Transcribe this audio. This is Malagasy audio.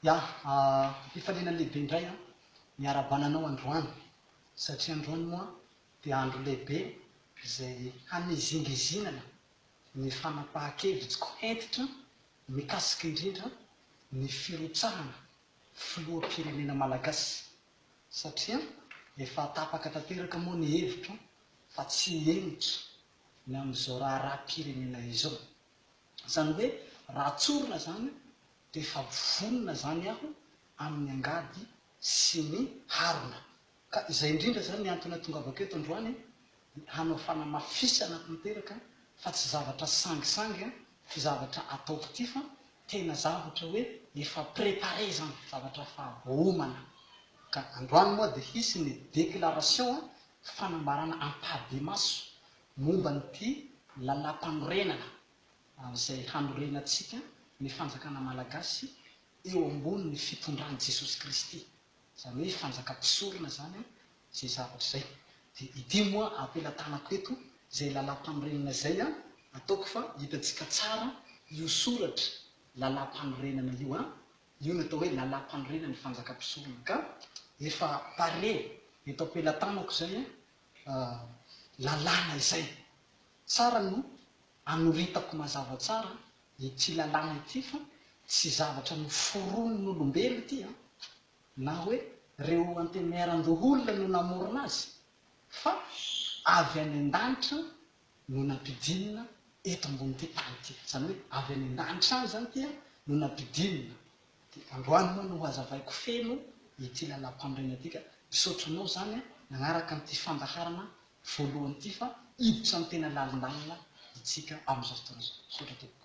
Ya, fifaliana lehibe indray an, miarahabana anao androany, satria androany moa dia andro lehibe izay hanizingizinana ny fanapahan-kevitsiko hentitra mikasika indrindra ny firotsahana filoham-pirenena malagasy, satria efa tapaka tanteraka moa ny hevitro fa tsy hihemotra ny amin'izao raharaham-pirenena izao. Izany hoe raha tsorina izany dia efa vonona izany aho amin'ny angady sy ny harona. Ka izay indrindra izany ny antony ahatongavako eto androany, hanao fanamafisana tanteraka fa tsy zavatra sangisangy ity zavatra ataoko ity fa tena zavatra hoe efa préparé izany, zavatra efa voaomana. Ka androany moa dia hisy ny déclaration, fanambarana ampahibemaso momba an'ity lalàmpanorenana izay hanorenantsika ny fanjakana malagasy eo ambonin'ny fitondran'i Jesosy Kristy. Izany hoe fanjakam-pisorona izany izay zavatra izay. Dia ity moa ampelatanako eto izay lalàmpanorenana izay an, ataoko fa hitantsika tsara io soratra lalàmpanorenana io an, io no atao hoe lalàmpanorenan'ny fanjakam-pisorona. Ka efa pare eto ampelatanako izay an, lalàna izay. Tsara no anoritako mazava tsara ity lalàna ity fa tsy zavatra noforonin'olombelo ity an, na hoe reo antenimierandoholona no namorona azy fa avy any an-danitra no nampidinina eto ambonin'ity tany ity. Izany hoe avy any an-danitra any izany ity an no nampidinina. Dia androany moa no hazavaiko feno ity lalàmpanorenana ity ka misaotra anao izany nanaraka an'ity fandaharana voalohany ity fa hiditra amin'ny tena lalindalina itsika amin'izao fotoana izao. Misaotra tompoko.